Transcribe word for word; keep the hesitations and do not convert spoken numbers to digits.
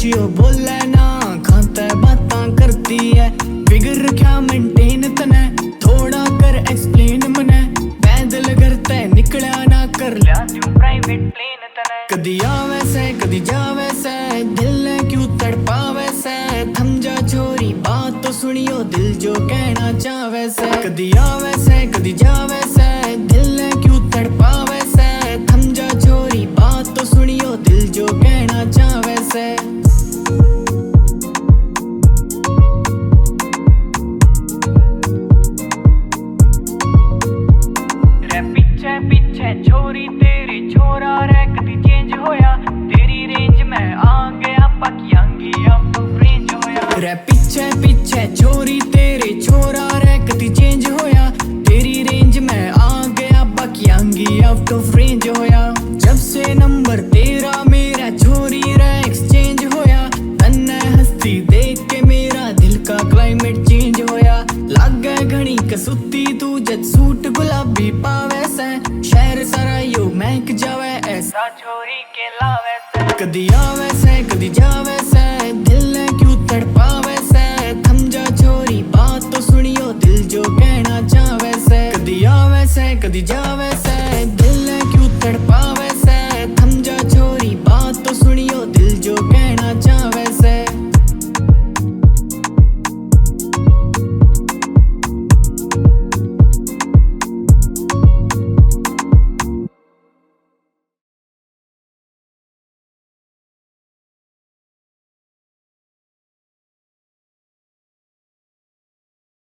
यो बोले ना, खाते बातां करती है। फिगर क्या मेंटेन तने, थोड़ा कर एक्सप्लेन मने। पैदल घर ते निकला ना कर, लिया तू प्राइवेट प्लेन तने। कदी आवे से, कदी जावे से, दिल ने क्यों तड़पावे से। थम जा छोरी, बात तो सुनियो, दिल जो कहना चावे से। कदी आवे से, कदी जावे